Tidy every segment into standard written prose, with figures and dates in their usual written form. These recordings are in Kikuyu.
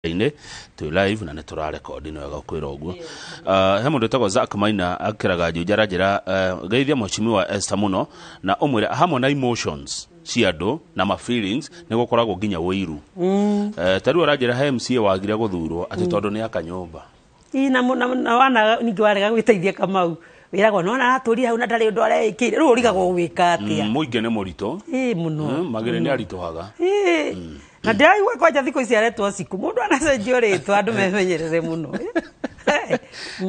Inĩ twĩ live na nĩ tũrarekondi, nĩ wega kwĩra ũguo. He mũndũ wĩtagwo Zack Maina akĩraga Juja, aranjĩra geithia mheshimiwa Esther mũno na ũmwĩre hamwe na emotions cia andũ na ma feelings nĩ gũkoragwo nginya ũiru. Ta rĩu aranjĩra he MCA wagire gũthurwo atĩ tondũ nĩ aka nyũmba. Ii, na wana ningĩ warega gwĩteithia, Kamau, wĩragwo nona aratũria hau na ndarĩ ũndũ areĩkĩire. Rĩu ũrigagwo gwĩka atĩa? Mũingĩ nĩ mũritũ. Ĩ, mũno. Magĩrĩ nĩ aritũhaga. Ĩ, na ndĩraigua kwanja thikũ ici aretwo ciku, mũndũ anacenjio rĩtwa, andũ memenyerere mũno.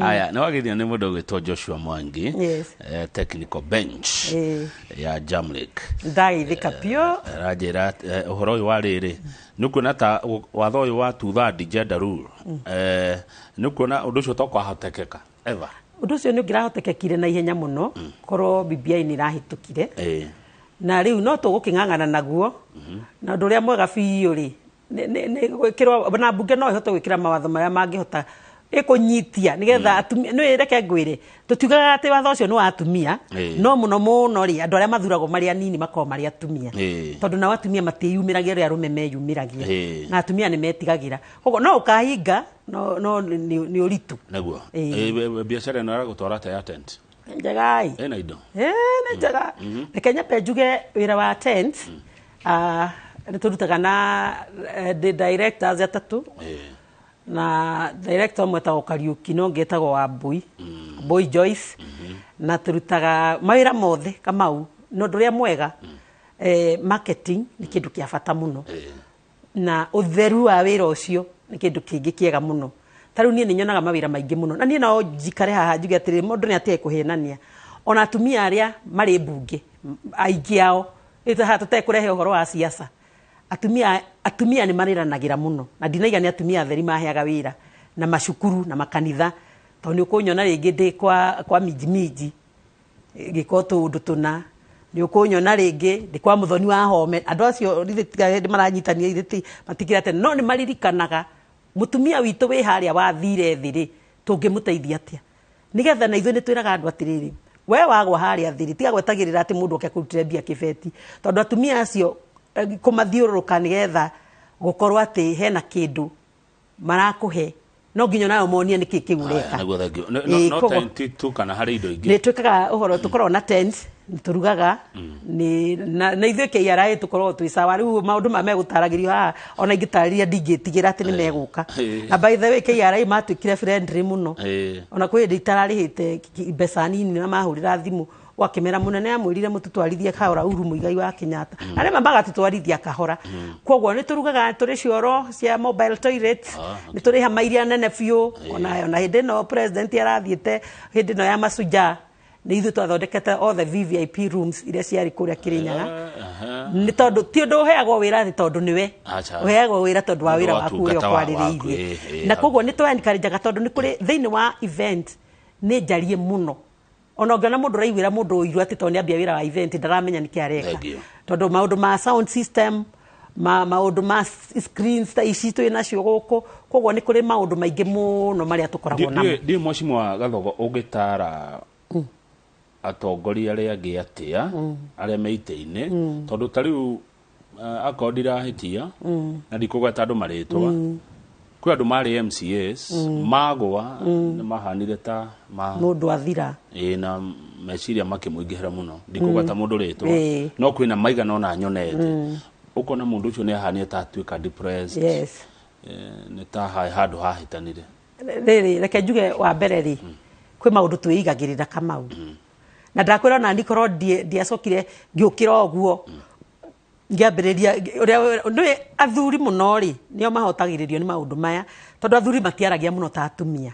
Aya, nĩ wagithio nĩ mũndũ ũgwĩtwo Joshua Mwangi. Yes. Technical bench ya Jamlake. Ndageithĩka biũ. Aranjĩra ũhoro ũyũ wa rĩrĩ, nĩ ũkuona ta watho ũyũ wa two-third gender rule, nĩ ũkuona ũndũ ũcio to kwahotekeka ever? Ũndũ ũcio nĩ ũngĩrahotekekire na ihenya mũno korwo BBI nĩ ĩrahĩtũkire. Na rĩu no tũgũkĩng'ang'ana naguo, na ũndũ ũrĩa mwega biũ rĩ, nĩ gwĩkĩrwo na mbunge no ĩhote gwĩkĩra mawatho marĩa mangĩhota ĩkũnyitia nĩgetha atumia. Nĩ reke ngwĩre, tũtiugaga atĩ watho ũcio nĩ wa atumia, no mũno mũno rĩ, andũ arĩa mathuragwo marĩ anini makoragwo marĩ atumia, tondũ nao atumia matiĩyumĩragia ũrĩa arũme meyumĩragia, na atumia nĩ metigagĩra, koguo no ũkahinga no nĩ ũritũ. Nĩguo. Biacara ĩno ĩragũtwara atĩa ya tent? Njega ĩ. Ĩna indo? Ĩĩ, nĩ njega. Reke nyambe njuge wĩra wa tent, nĩ tũrutaga na ndĩ directors atatũ, na director ũmwe etagwo Kariũki na ũngĩ etagwo Wambui, Wambui Joyce, na tũrutaga mawĩra mothe, Kamau. Na ũndũ ũrĩa mwega, marketing nĩ kĩndũ kĩa bata mũno, na ũtheru wa wĩra ũcio nĩ kĩndũ kĩngĩ kĩega mũno. Ta rĩu niĩ nĩ nyonaga mawĩra maingĩ mũno, na niĩ no njikare haha njuge atĩrĩrĩ, mũndũ nĩ atige kũhenania. Ona atumia arĩa marĩ mbunge, aingĩ ao, haha tũtekũrehe ũhoro wa siasa, atumia nĩ marĩranagĩra mũno, na ndinaiga nĩ atumia atheri maheaga wĩra na macukuru na makanitha, tondũ nĩ ũkũnyona rĩngĩ ndĩ kwa minji minji ngĩka tũũndũ tũna, nĩ ũkũnyona rĩngĩ ndĩ kwa mũthoni wa home. Andũ acio githĩ tiga hĩndĩ maranyitania, githĩ ti matikĩra tene, no nĩ maririkanaga mũtumia witũ wĩ harĩa wathire thĩ rĩ, tũngĩmũteithia atĩa nĩgetha na ithuĩ nĩ twĩraga andũ atĩrĩrĩ, we wagwa harĩa thĩ rĩ, tiga gwetagĩrĩra atĩ mũndũ oke kũrutĩre mbia kĩbeti, tondũ atumia acio kũmathiũrũrũka nĩgetha gũkorwo atĩ hena kĩndũ marakũhe, no nginya nayo monie nĩkĩ kĩu ũreka. Nĩguo, thank you. No tent tu kana harĩ indo ingĩ? Nĩ twĩkaga ũhoro, tũkoragwo na tent, nĩ tũrugaga, nĩ na ithuĩ KRA tũkoragwo twĩ sawa. Rĩu maũndũ maya megũtaragĩrio haha, ona ingĩtarĩria ndingĩtigĩra atĩ nĩ megũka. Na by the way, KRA matuĩkire friendly mũno. Ona kwĩ hĩndĩ itararĩhĩte mbeca nini na mahũrĩra thimũ, wakĩmera mũnene amwĩrire mũtũtwarithie kahora, Uhuru Muigai wa Kenyatta, na rĩmwe magatũtwarithia kahora. Koguo nĩ tũrugaga, tũrĩ cioro cia mobile toilet, nĩ tũrĩ hama iria nene biũ. Ona hĩndĩ ĩno president arathiĩte, hĩndĩ ĩno ya Mashujaa, nĩ ithuĩ twathondekete all the VVIP rooms iria ciarĩ kũrĩa Kĩrĩnyaga. Nĩ tondũ ti ũndũ ũheagwo wĩra atĩ tondũ nĩwe Acha. ũheagwo wĩra, tondũ wa Ũndũ wĩra wa waku ũrĩa tungata waku, ũkwarĩrĩirie. Na koguo nĩ twa-encourage-aga, tondũ nĩ kũrĩ thĩinĩ wa event nĩ njarie mũno, ona ũngĩona mũndũ ũraiguĩra mũndũ ũiru atĩ tondũ nĩ ambia wĩra wa event, ndaramenya nĩkĩ areka. Thank you. Tondũ maũndũ ma sound system, maũndũ ma screens ta ici twĩ nacio gũkũ, koguo nĩ kũrĩ maũndũ maingĩ mũno marĩa tũkoragwo namo. Ndiĩ mheshimiwa Gathogo, ũngĩtara atongoria arĩa angĩ atĩa arĩa me itĩ-inĩ? Tondũ ta rĩu akorwo ndirahĩtia na ndikũgweta andũ marĩtwa, kwĩ andũ marĩ MCAs magwa nĩ mahanire ta ma Mũndũ athira. Ĩĩ, na meciria makĩmũingĩhĩra mũno. Ndikũgweta mũndũ rĩtwa, no kwĩna maigana ona nyonete ũkona mũndũ ũcio nĩ ahanire ta atuĩka depressed. Nĩ ta handũ hahĩtanire. Rĩrĩ, reke njuge, wa mbere rĩ, kwĩ maũndũ twĩigagĩrĩra, Kamau, na ndakwĩra ona niĩ korwo ndiacokire ngĩũkĩra ũguo ngĩambĩrĩria ũrĩa nĩ athuri mũno rĩ, nĩo mahotagĩrĩrio nĩ maũndũ maya, tondũ athuri matiaragia mũno ta atumia.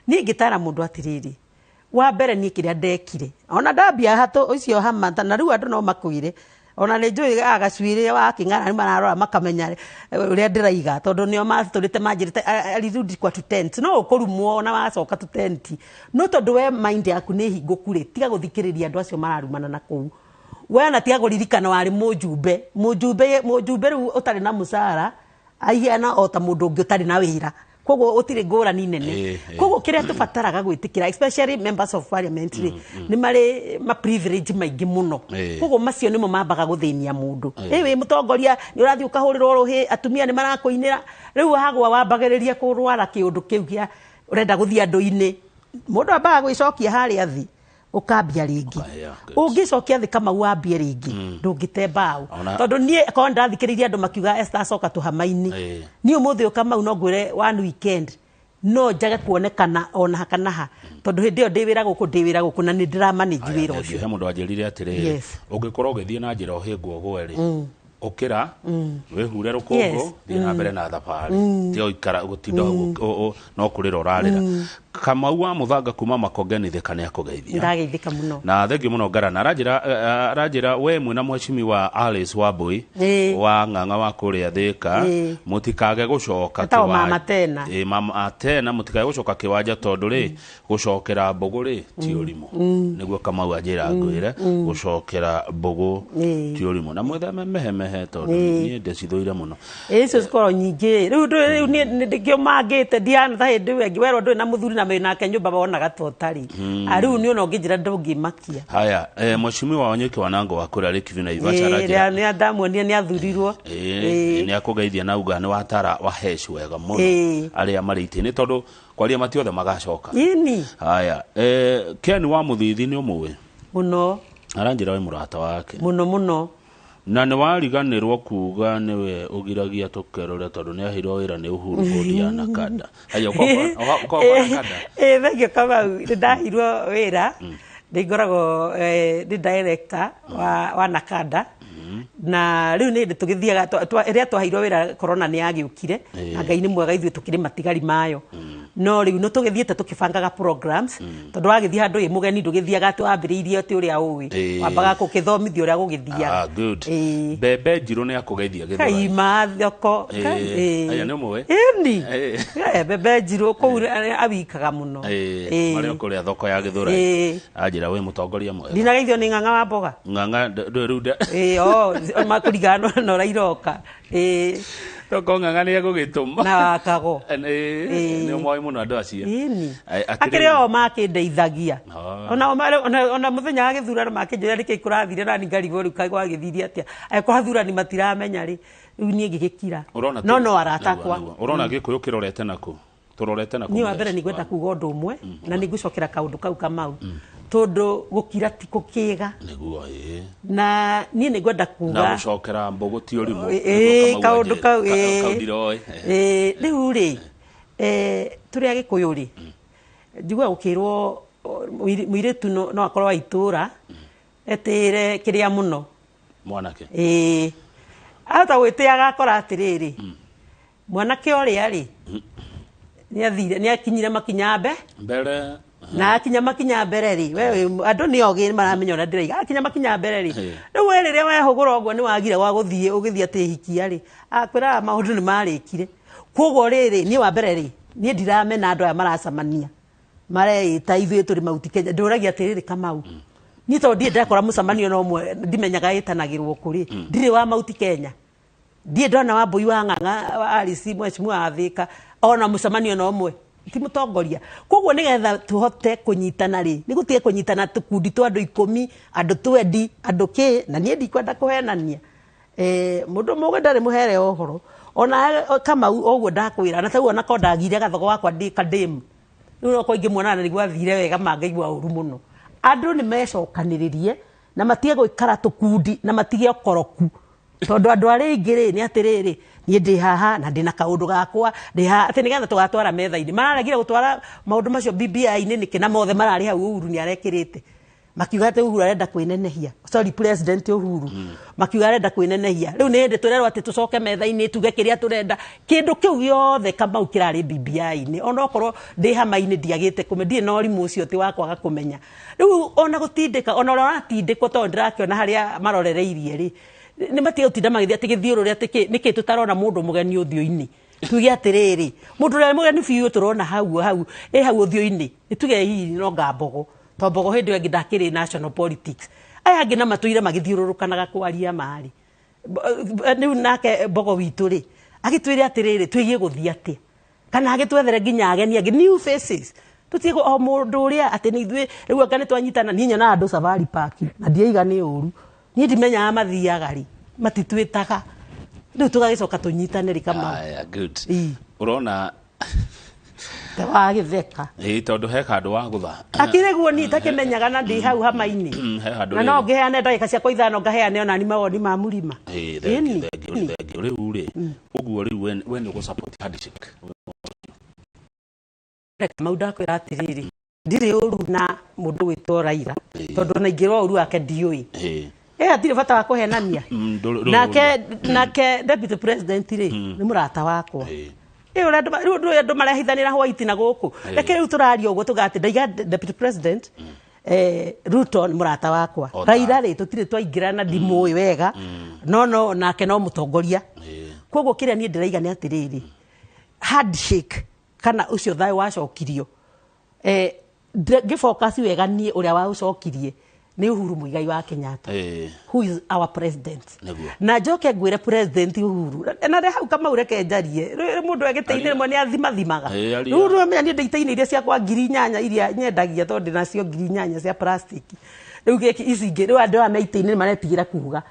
Niĩ ingĩtara mũndũ atĩrĩrĩ, wa mbere niĩ kĩrĩa ndekire ona ndambia hatũ ũcio hama na rĩu andũ no makwĩre, ona nĩ njũĩ agacuĩrĩ wa kĩng'ara nĩ mararora makamenya ũrĩa ndĩraiga, tondũ nĩo matũrĩte manjĩrĩte alirudi kwa tutent, no ũkũrumwo ona wacoka tutenti. No tondũ we mind yaku nĩ hingũku rĩ, tiga gũthikĩrĩria andũ acio mararumana na kũu. We ona tiga kũririkana warĩ mũjumbe, mũjumbe rĩu ũtarĩ na mũcara ahiana o ta mũndũ ũngĩ ũtarĩ na wĩra. Koguo gũtirĩ ngũrani nene. Koguo kĩrĩa tũbataraga gwĩtĩkĩra, especially members of parliament rĩ, nĩ marĩ ma privilege maingĩ mũno. Koguo macio nĩmo mambaga gũthĩnia mũndũ. Wĩ mũtongoria nĩ ũrathiĩ ũkahũrĩrwo rũhĩ, atumia nĩ marakũinĩra, rĩu wagwa wambagĩrĩria kũrwara kĩũndũ kĩu kĩa ũrenda gũthiĩ andũ-inĩ. Mũndũ ambaga gwĩcokia harĩa thĩ ũkambia rĩngĩ. Ũngĩcokia thĩ Kamau wambie rĩngĩ, ndũngĩte mbaũ. Tondũ niĩ korwo ndathikĩrĩirie andũ makiuga Esther acoka tũhama-inĩ, niĩ ũmũthĩ ũyũ Kamau no ngwĩre one weekend no njage kuonekana ona kana ha, tondũ hĩndĩ ĩyo ndĩ wĩra gũkũ, ndĩ wĩra gũkũ, na nĩ ndĩramanage wĩra ũcio. He mũndũ anjĩrire atĩrĩrĩ, ũngĩkorwo ũgĩthiĩ na njĩra ũhĩngwo ũgwe rĩ, ũkĩra wĩhure rũkũngũ, thiĩ na mbere na thabarĩ, tiga gũikara gũtinda no kũrĩra ũrarĩra. Kamau wa Mũthanga kuma Makongeni Thika nĩ akũgeithia. Ndageithĩka mũno. Na thengiũ mũno Ngarana. Aranjĩra we mwĩna mheshimiwa Alice Wambui wa Ng'ang'a wa kũrĩa Thika, mũtikage gũcoka kĩwanja. Mama Tena. Mama Tena, mũtikage gũcoka kĩwanja tondũ rĩ, gũcokera mbũgũ rĩ ti ũrimũ. Nĩguo Kamau anjĩra ngwĩre, gũcokera mbũgũ ti ũrimũ. Na mwĩtheme mehemehe tondũ niĩ ndĩcithũire mũno. Icio cikoragwo nyingĩ. Rĩu rĩu niĩ ndĩkĩũmangĩte ndihana ta hĩndĩ ĩyo ĩngĩ werwo ndũrĩ na mũthuri na nake nyũmba wonaga ta ũtarĩ. Rĩu niĩ ona ũngĩnjĩra ndũngĩmakia. Haya, mheshimiwa Wanyũki wa Nango wa kũrĩa Lake Naivasha aranjĩra nĩ ndamuonia nĩ athurirwo. Nĩ akũgeithia na uga nĩ watara wa hesh wega mũno arĩa marĩ itĩ-inĩ tondũ kwaria mati othe magacoka. Ĩni. Haya, Ken wa Mũthithi nĩ ũmũĩ? Mũno. Aranjĩra wĩ mũrata wake. Mũno mũno. Na nĩ wariganĩrwo kuga nĩwe ũgiragia tũkerũre tondũ nĩ aheirwo wĩra nĩ Uhuru bodi ya Nakada. Haya, ũkoragwo Nakada? Thengio Kamau, nĩ ndaheirwo wĩra, nĩ ngoragwo nĩ director wa Nakada. Na rĩu nĩ hĩndĩ tũgĩthiaga, ĩrĩa twaheirwo wĩra corona nĩ yagĩũkire, na Ngai nĩ mwega ithuĩ tũkĩrĩ matigari mayo. No rĩu nĩ tũgĩthiĩte tũkĩbangaga programs, tondũ wagĩthiĩ handũ ĩ mũgeni ndũgĩthiaga atĩ wambĩrĩirie atĩ ũrĩa ũĩ, wambaga gũkĩthomithio ũrĩa gũgĩthiaga. Good. Mbembe njirũ nĩ akũgeithia Gĩthũrai. Kaima thoko. Aya nĩ ũmũĩ? Ĩni. Mbembe njirũ kũu awikaga mũno. Marĩa kũrĩa thoko ya Gĩthũrai. Anjĩra wĩ mũtongoria mwega. Ndinageithio nĩ Ng'ang'a wa mboga. Ng'ang'a ndũĩ rĩu makũringana na ũrĩa iroka. Toko Ng'ang'a nĩ egũgĩtũma. Na wakago. Nĩ ũmoĩ mũno andũ acio. Ĩni. Akĩrĩ o makĩndeithagia. Ona mũthenya wa gĩthurano makĩnjũria nĩkĩ kũrathire na ngarigwo rĩu kaĩ gwagĩthire atĩa. Angĩkorwo athurani matiramenya rĩ, rĩu niĩ ngĩgĩkira. No no arata akwa. Ũrona Gĩkũyũ kĩrorete nakũ? Tũrorete nakũ? Niĩ wa mbere nĩ ngwenda kuga ũndũ ũmwe na nĩ ngũcokera kaũndũ kau Kamau. Tondũ gũkira ti gũkĩga. Nĩguo, Na niĩ nĩ ngwenda kuga na gũcokera mbũgũ ti ũrimũ. Kaũndũ kau, rĩu rĩ, tũrĩ Agĩkũyũ rĩ, njiguaga gũkĩrwo mũirĩtu no akorwo wa itũra etĩĩre kĩrĩa mũno mwanake. Ahota gwĩtĩa agakora atĩrĩrĩ, mwanake ũrĩa rĩ, nĩ athire, nĩ akinyire makinya mbere na akinya makinya mbere rĩ, we andũ nĩ ogĩ maramenya ũrĩa ndĩraiga, akinya makinya mbere rĩ, rĩu we rĩrĩa wehũgũra ũguo nĩ wagire gwa gũthiĩ ũgĩthiĩ atĩ hikia rĩ, akwĩraga maũndũ nĩ marĩkire. Koguo rĩrĩ, niĩ wa mbere rĩ, niĩ ndiramena andũ aya maracemania mareĩta ithuĩ tũrĩ Mount Kenya. Ndũragia atĩrĩrĩ Kamau, niĩ tondũ ndirĩ ndakora mũcemanio na ũmwe ndimenyaga ĩtanagĩrwo kũrĩ, ndirĩ wa Mount Kenya, ndirĩ ndona Wambui wa Ng'ang'a wa Alice mheshimiwa wa Thika ona mũcemanio na ũmwe ti mũtongoria. Koguo nĩgetha tũhote kũnyitana rĩ, nĩ gũtige kũnyitana tũkundi twa andũ 10, andũ 20, andũ kĩ, na niĩ ndikwenda kũhenania. Mũndũ mũgĩ ndarĩ mũhere ũhoro. Ona Kamau ũguo ndakwĩra, na taguo ona ko ndagire gathogo wakwa ndĩ kademu. Rĩu no kwa ingĩmuona na nĩguo athire wega mangĩigua ũru mũno. Andũ nĩ mecokanĩrĩrie na matige gũikara tũkundi na matige ũkoroku. Tondũ andũ arĩa aingĩ rĩ, nĩ atĩrĩrĩ, niĩ ndĩ haha na ndĩ na kaũndũ gakwa, ndĩ haha, atĩ nĩgetha tũgatwara metha-inĩ. Mararegire gũtwara maũndũ macio BBI-inĩ nĩkĩ na mothe mararĩ hau Uhuru nĩ arekĩrĩte. Makiuga atĩ Uhuru arenda kwĩnenehia. Sorry, President Uhuru. Makiuga arenda kwĩnenehia. Rĩu nĩ hĩndĩ tũrerwo atĩ tũcoke metha-inĩ tuge kĩrĩa tũrenda. Kĩndũ kĩu gĩothe Kamau kĩrarĩ BBI-inĩ. Ona okorwo ndĩ hama-inĩ ndiagĩte kũmenya, ndirĩ na ũrimũ ũcio atĩ wa kwaga kũmenya. Rĩu ona gũtindĩka, ona ũrĩa ũratindĩkwo tondũ ndĩrakĩona harĩa marorereirie rĩ, nĩ matige gũtinda magĩthiĩ atĩ gĩthiũrũre atĩ kĩ, nĩkĩ tũtarona mũndũ mũgeni ũthiũ-inĩ. Tuge atĩrĩrĩ, mũndũ ũrĩa mũgeni biũ tũrona hau, hau, ĩ hau ũthiũ-inĩ, nĩ tuge hihi no Ngambogo. Tondũ Mbogo hĩndĩ ĩyo ĩngĩ ndakĩrĩ national politics. Aya angĩ na matũire magĩthiũrũrũkanaga kwaria marĩ. Rĩu nake Mbogo witũ rĩ, agĩtwĩre atĩrĩrĩ, twĩgie gũthiĩ atĩa? Kana agĩtwethere nginya ageni angĩ, new faces. Tũtige o mũndũ ũrĩa atĩ nĩ ithuĩ rĩu anga nĩ twanyitana. Niĩ nyonaga andũ Safari Park na ndiaiga nĩ ũru. Niĩ ndimenyaga mathiaga rĩ, matitwĩtaga. Rĩu tũgagĩcoka tũnyitane rĩ, Kamau? Aya, good. Ii. Ũrona. Ta wagĩtheka. Ĩ, tondũ he handũ wa gũtha. Akĩrĩ guo niĩ itakĩmenyaga na ndĩ hau hama-inĩ. He handũ Na no rĩrĩ. ngĩheane ndagĩka ciakwa 5, ngaheane onani mawoni ma mũrima. Ĩ, thank you, Ĩni. thank you, thank you. Rĩu rĩ, ũguo rĩu we nĩ ũgũ-support handshake? Kamau, ndakwĩra atĩrĩrĩ, ndirĩ ũru na mũndũ gwĩtwo Raila, tondũ ona ingĩrwo ũru wake ndiũĩ. Ĩ, hatirĩ bata wa kũhenania. Nake deputy president rĩ, nĩ mũrata wakwa. Ĩ, ũrĩa rĩu ndũĩ andũ marehithanĩra white na gũkũ. Reke rĩu tũraria ũguo tũgati ndaiga deputy president Ruto nĩ mũrata wakwa. O ta- Raila rĩ, tũtirĩ twaingĩrana, ndimũĩ wega, no nake no mũtongoria. Koguo kĩrĩa niĩ ndĩraiga nĩ atĩrĩrĩ, handshake kana ũcio thayũ wacokirio, ngĩfocus wega niĩ, ũrĩa waũcokirie nĩ Uhuru Muigai wa Kenyatta, who is our president. Na njoke ngwĩre President Uhuru na rĩ hau, Kamau, reke njarie. Rĩu mũndũ egĩtĩ-inĩ rĩmwe nĩ athimathimaga. Ĩ, aria. Rĩu nĩwamenya niĩ ndĩ itĩ-inĩ iria ciakwa 8000 iria nyendagia, tondũ ndĩnacio 8000 cia plastic. Rĩu gĩkĩ ici ingĩ, rĩu andũ aya me itĩ-inĩ nĩ maretigĩra kuga.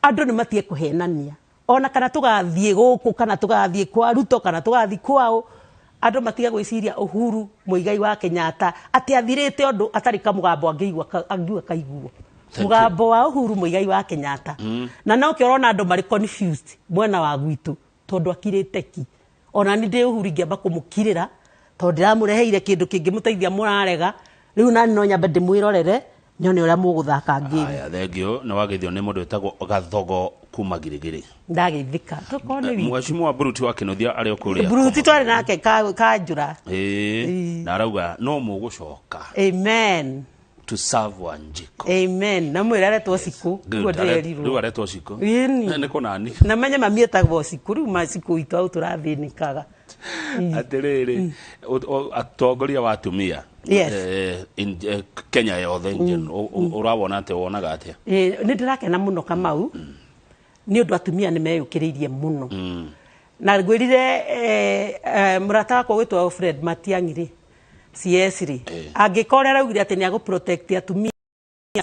Andũ nĩ matige kũhenania, ona kana tũgathiĩ gũkũ, kana tũgathiĩ kwa Ruto, kana tũgathiĩ kwao, andũ matige gwĩciria Uhuru Muigai wa Kenyatta atĩ athirĩte ũndũ atarĩ kamũgambo angĩigua angiuga kaiguo. Thank you. Mũgambo wa Uhuru Muigai wa Kenyatta, na nokĩo ũrona andũ marĩ confused mwena wa gwitũ, tondũ akirĩte ki. Ona nĩ ndĩ Uhuru ingĩamba kũmũkirĩra, tondũ ndĩramũreheire kĩndũ kĩngĩmũteithia, mũrarega. Rĩu nani no nyambe ndĩmwĩrorere, nyone ũrĩa mũgũthaka ngĩmu. Aya, thank you. Nĩ wageithio nĩ mũndũ wĩtagwo Gathogo kuma Girigiri. Ndageithĩka, tokorwo nĩ witũ. Mheshimiwa Buruti wa Kĩnuthia arĩ o kũrĩa. Buruti twarĩ nake kanjũra. Ĩ, na arauga no mũgũcoka Amen. to serve Wanjiko. Amen. Na mwĩre aretwo Cikũ. Good. Ũguo Rĩu ndĩrerirwo. aretwo Cikũ. Ĩni. Nĩ kũnani. Na menye mami etagwo Cikũ. Rĩu macikũ itũ hau tũrathĩnĩkaga. Atĩrĩrĩ, atongoria wa atumia Yes. In Kenya yothe in general, ũrawona atĩa, wonaga atĩa? Ĩ, nĩ ndĩrakena mũno, Kamau, nĩ ũndũ atumia nĩ meyũkĩrĩirie mũno. Na ngwĩrire mũrata wakwa gwĩtwo Fred Matiang'i rĩ, CS rĩ, angĩkorwo araugire atĩ nĩ agũ protect atumia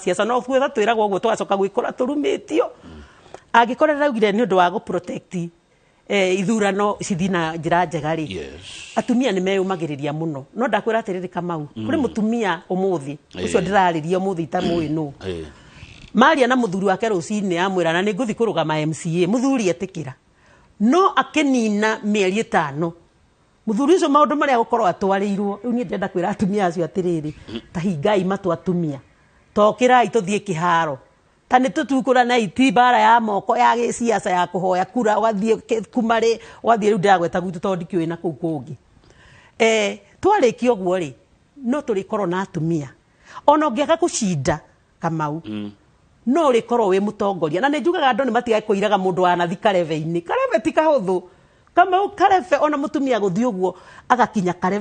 ciaca, no gwetha twĩragwo ũguo tũgacoka gwĩkora tũrumĩtio. Angĩkorwo araugire nĩ ũndũ wa gũ protect ithurano cithiĩ na njĩra njega rĩ, atumia nĩ meyũmagĩrĩria mũno. No ndakwĩra atĩrĩrĩ, Kamau, kũrĩ mũtumia ũmũthĩ ũcio ndĩrarĩria ũmũthĩ itamũĩ nũ, maria na mũthuri wake rũcinĩ, amwĩra na nĩ ngũthiĩ kũrũgama MCA, mũthuri etĩkĩra, no akĩnina mĩeri 5 mũthuri ũcio maũndũ marĩa gũkorwo atwarĩirwo. Rĩu niĩ ndĩrenda kwĩra atumia acio atĩrĩrĩ, ta hingai matũ atumia, tokĩrai tũthiĩ kĩharo, ta nĩ tũtukũranai, ti mbara ya moko ya gĩciaca ya kũhoya kura, ũgathiĩ kumarĩ ũgathiĩ. Rĩu ndĩragweta gwitũ tondũ ndikĩũĩ na kũu kũngĩ. Twarĩkia ũguo rĩ, no tũrĩkorwo na atumia. Ona ũngĩaga gũcinda, Kamau, no ũrĩkorwo wĩ mũtongoria. Na nĩ njugaga andũ nĩ matigage kũiraga mũndũ wanathi karebe-inĩ. Karebe ti kahũthũ, Kamau. Karebe, ona mũtumia gũthiĩ ũguo agakinya karebe.